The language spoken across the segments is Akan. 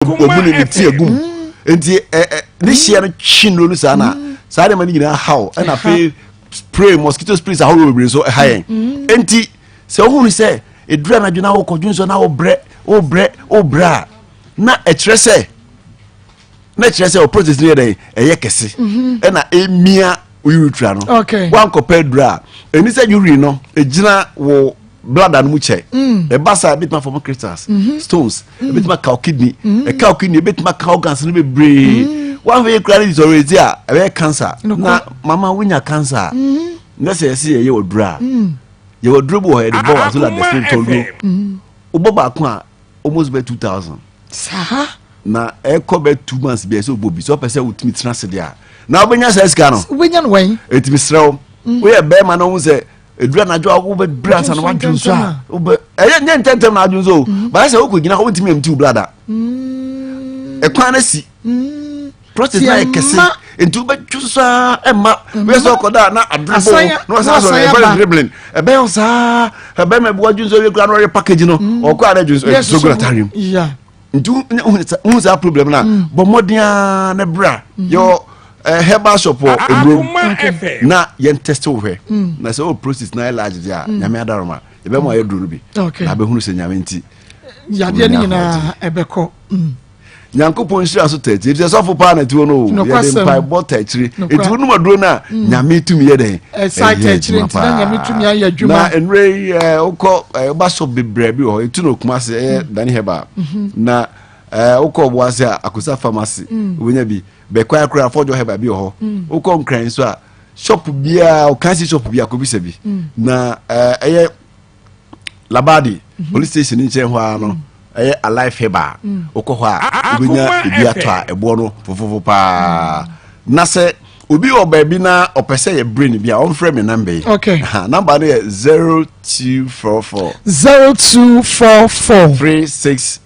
Wabu ne ti agu mu nti ne hyeɛ no twe nnuro no saa na saa nneɛma no nyinaa haw. Ɛna afei spray, mosquito sprays ahorow bebree nso ɛha yɛn. Nti sɛ wohunu sɛ ɛduru anadwo na wokɔdwo nso na wobrɛ, wobrɛ, wobrɛ a, na ɛkyerɛ sɛ o prostate no yɛ dɛn? Ɛyɛ kɛse ɛna ɛmia urethra no. Wankɔpɛ aduru a ɛni sɛ urine no ɛgyina wo bladder no mu kyɛ. Ɛba saa, ebɛtumi aform crystals, stones, ebɛtumi aka wo kidney. Ɛka wo kidney, ebɛtumi aka organs no bebree. Wahwɛ yɛ kura ne deteriorate a, ɛbɛyɛ cancer. Na mama wonya cancer a, na sɛ yɛsɛ yɛyɛ wɔ duro a, yɛwɔ duro bi wɔ hɔ yɛde bɔ wɔ azola destiny tɔn duro. Wobɔ baako a, almost bɛ 2,000. Saa. Na ɛkɔ bɛ 2 months bi, ɛsɛ wobɔ bi sɛ ɔpɛ sɛ wotumi tena ase deɛ a, na wobɛnya saa sika no. Wobɛnya no wɛn? Ɛtumi serɛ wo, woyɛ bɛrima na wohu sɛ ɛduru anadwo a wobɛbrɛ ansa na woadwo nso a, wobɛ ɛyɛ nyɛ ntɛntɛm na adwo nso o, baayɛ sɛ wokɔ gyina hɔ, wontumi empty wo bladder, ɛkwan no si prostate na yɛ kɛse nti wobɛdwo so saa, ɛma woyɛ sɛ ɔkɔda a na adribble na wasan sɔ na wasan ɛfɛ aba. Dribbling ɛbɛyɛ wo saa. Ɛbɛrima bi wadwo nso awie koraa na ɔyɛ package no, ɔkɔ a na adwo nso ɛso gu n'atare mu. Nti wohu saa problem no a, bɔ mmɔden a na bra yɛwɔ herbal shop wɔ Ewurom Akoma FM. na yɛn test wo hwɛ na sɛ wɔ prostate na yɛ large deɛ a, Nyame adaroma, yɛbɛma ayɛ duro no bi na abɛhunu sɛ Nyame nti yadeɛ no wonya. Nyinaa ɛbɛkɔ. Nyankopɔn nhyira so tɛ akyiri, ɛfisɛ sɔfo paa na tiwɔ no o. Yɛde mpaebɔ ta akyiri. Enti wonom aduro no a, Nyame tumi yɛ dɛn? Ɛsa ta akyiri adwuma nti na Nyame paa. tumi ayɛ adwuma. Na nnwerɛ yi wokɔ woba shop bebree bi wɔ hɔ, ɛtu no Kumase, ɛyɛ Dani Herbal. Na wokɔ Ɔboase a, Akosa Pharmacy, wobɛnya bi. Bɛkwae koraa, Fɔdwo Herbal bi wɔ hɔ. Wokɔ Nkran nso a, shop biara ɔkansi shop bi akɔbisa bi. Na ɛyɛ Labadi police station nkyɛn hɔ ara no, ɛyɛ Alive Herbal. Wokɔ hɔ a, wobɛnya Akoma ebi atɔ a ɛboɔ no fofofo paa. Na sɛ obi wɔ baabi na ɔpɛ sɛ yɛbrɛ no bi a, ɔmfrɛ me number yi. Number no yɛ 0244 0244 36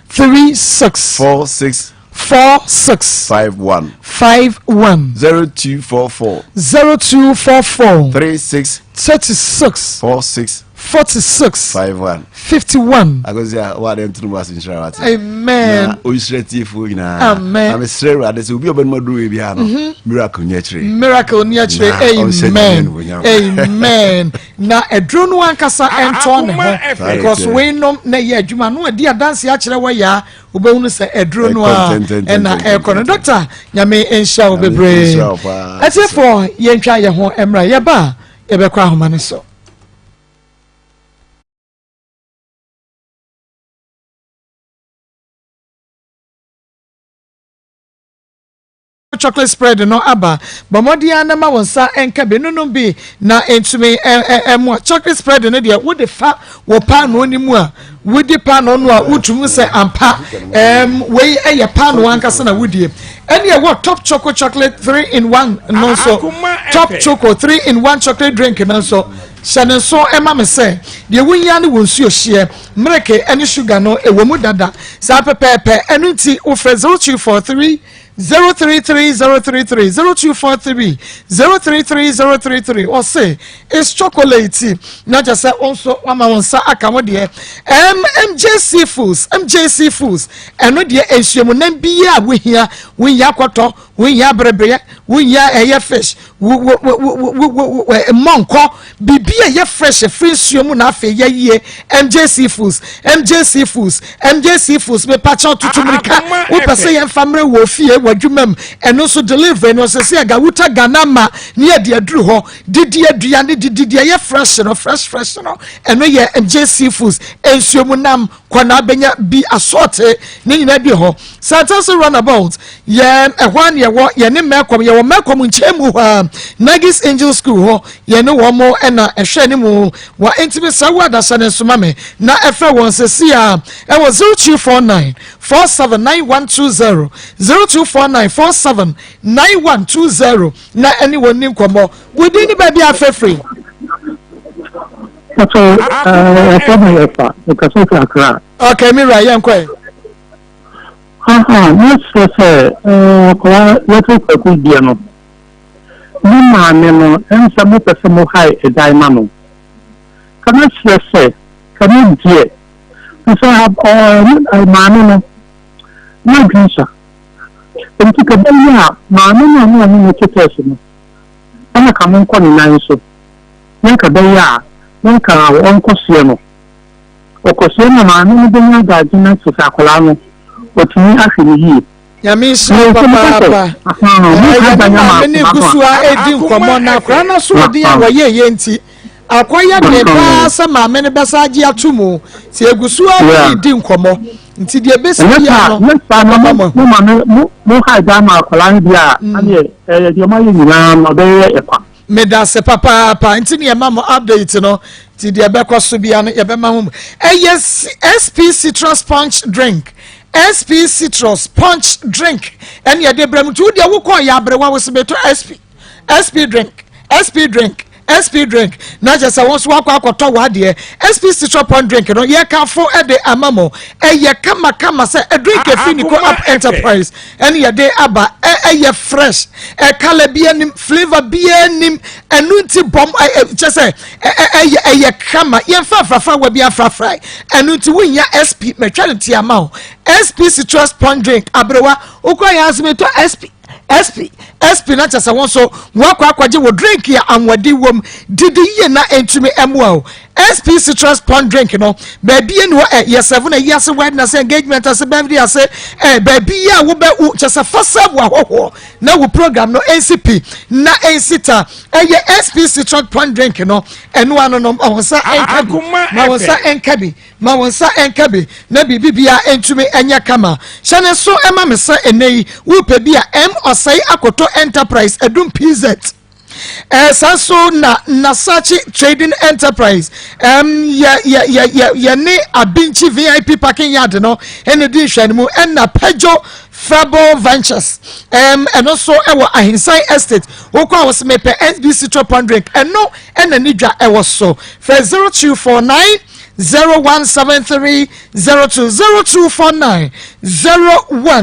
36 46 46 51. 51. 0244 0244 36 36 46 46 51. 51. Agosi a wade ntoro mu ase nhyira wate. Amen. Na ɔnhyira tiefoɔ nyinaa. Amen. Na mesrɛ Awurade sɛ obi a ɔbɛnom aduro wei biara no, miracle nyɛ akyire. Miracle ni akyire. Na ɔnhyɛ Amen. Nyame animuonyam. Amen. Na aduro no ankasa ɛntɔn ne ho Akoma FM. because weinom na ɛyɛ adwuma no adi adanse akyerɛ wɔ yɛ a, wobɛhunu sɛ aduro no a Ɛkɔ ntɛntɛntɛntɛntɛntɛn. ɛna ɛkɔ no. Doctor, Nyame nhyira wo Nyame bebree. nhyira wo paa. Atiefoɔ, yɛntwa yɛn ho mmerɛ yɛba a, yɛbɛkɔ ahoma no so. Chocolate spread no aba, bɔ mmɔden ara na ma wo nsa nka bi, nonom bi na ntumi ɛmoa. Chocolate spread no deɛ, wode fa wɔ paanoo no mu a, wodi paanoo no a, wotumi sɛ ampa wei ɛyɛ paanoo ankasa na wodie. Ɛne ɛwɔ Top Choco Chocolate 3 in 1 no nso. Akoma Top FM. Choco 3 in 1 chocolate drink no nso, hyɛ ne nso ɛma me sɛ deɛ wohia ne wɔ nsuo hyeɛ, mmereke ne sugar no ɛwɔ mu dada saa pɛpɛɛpɛ. Ɛno nti wofrɛ 0243 033033, 0243 033033. Ɔse it's chocolate na kyɛ sɛ wo nso wama wo nsa aka wo deɛ. MJC Foods, MJC Foods, ɛno deɛ nsuomunam biara a wohia, wohia kɔtɔ, wohia berebereɛ, wohia ɛyɛ fish, wo wo wo wo wo wo wo mmɔnkɔ, biribi a ɛyɛ fresh firi nsuo mu na afei yɛyie. MJC Foods, MJC Foods, MJC Foods, mepakyɛw tutu mirika. Akoma Wopɛ sɛ FM. yɛmfa mmerɛ wɔ fie, wɔ adwuma mu, ɛno nso delivery no sɛ sɛ yɛga Ghana ma ne yɛde aduru hɔ. Didi aduane, didi deɛ ɛyɛ fresh no, fresh fresh no, ɛno yɛ MJC Foods. Nsuo mu nam kɔ na abɛnya bi asɔɔte ne nyinaa bi hɔ. Santase Roundabout yɛ ɛhɔ a ne yɛwɔ, yɛne Mɛkɔm, yɛwɔ Mɛkɔm nkyɛn mu hɔ a, Nagis Angel School hɔ, yɛne wɔn mo ɛna ɛhwɛ ne mu wɔ. Ntumi sɛ wo adasa ne nsoma me na ɛfrɛ wɔn sɛsi a ɛwɔ 0249 479120, 0249 479120 na ɛne wɔn ni nkɔmmɔ. Wodi ne baabi afɛfiri. Pàtó ẹ̀fọ́ mi yẹ fa, mekasa fi Accra. Okay, mi wura, yɛn kɔ. Aha, mɛsrɛ sɛ akwadaa yɛte kwaku deɛ no, ne maame no ɛnsɛ mopɛ sɛ mo hae ɛdan ma no. Ka mɛsrɛ sɛ, ka me deɛ, sɛ maame no, N'adwene sua. Nti ka bɛyɛ a maame no a na ɔne no te tɛs no, ɛna ka monkɔ ne nan so, na nka bɛyɛ a na nka ɔnkɔsoɛ no. Ɔkɔsoɛ no a, maame no bɛnya adagye na kyerɛ sɛ akwadaa no, watumi ahwɛ no yie. Nyame nhyira wo papaapa. Ɛyɛ ne maame ne gu so a ɛdi nkɔmmɔ na akwadaa no asoɔden a wɔyɛeɛ nti akɔyɛ den paa sɛ maame no bɛsa agye ato mu nti ɛgu so a ne di nkɔmmɔ nti deɛ ɛbɛsi bia no ɛbɛba mo ahu. Maame mo ha gya ma akwadaa no bi a ɛneɛ ɛyɛ deɛ ɔmayɛ nyinaa no ɔbɛyɛ ɛkwa. Medase papaapa nti ne yɛma mo update no nti deɛ ɛbɛkɔ so bia no yɛbɛma ho mu. Ɛyɛ SP citrus punch drink, SP citrus punch drink ɛne yɛde brɛ mu nti wodeɛ wokɔɔ yɛ aberewa wo sɛ metɔ SP, SP drink, SP drink, SP drink na kyerɛ sɛ wɔn nso wakɔ akɔtɔ w'adeɛ. SP citrus punch drink no yɛkafo de ama mo, ɛyɛ kamakama sɛ drink efi Nico Up Enterprise ɛne yɛde aba. Ɛyɛ fresh, ɛcolour bi anim, flavour bi anim, ɛnu nti bɔm ɛ kyɛ sɛ ɛyɛ kama. Yɛnfa afrafra wɔ bi afrafra, ɛnu nti wonya SP mɛtwa ne ti ama o. SP citrus punch drink, aberewa okura yɛn asome tɔ SP, SP, SP na kyɛ sɛ wɔn nso wɔakɔ akɔgye wɔ drink a ahoɔden wɔ mu didi yie na ntumi ɛmoa o. SP citrus punch drink no baabi yɛ ni hɔ ɛ yɛ sɛfo na yi ase, wedding ase, engagement ase, birthday ase, baabi yi a wobɛ wo kyɛ sɛ fa serve ahɔhoɔ na wo program no nsi na nsi ta. Ɛyɛ SP citrus punch drink no ɛno ano no ɔwɔ nsa nka bi ma wɔn nsa nka bi ma wɔn nsa nka bi na biribi bia ntumi nyɛ kama. Hyɛ ne so ɛma me sɛ ɛnɛ yi wopɛ bi a M Ɔsɛe Akoto Enterprise, Adum PZ, saa so na Nasachi Trading Enterprise yɛ yɛ yɛ yɛ yɛ ne Abinkyi VIP parking yard no ɛna di nhwɛne mu, ɛna Pejo Fable Ventures ɛno nso ɛwɔ Ahinsan Estate. Wokɔ a wɔsɛ mepɛ SP citrus punch drink, ɛno ɛna ne dwa ɛwɔ so. Fɛ 0249 0173 02, 0249 01.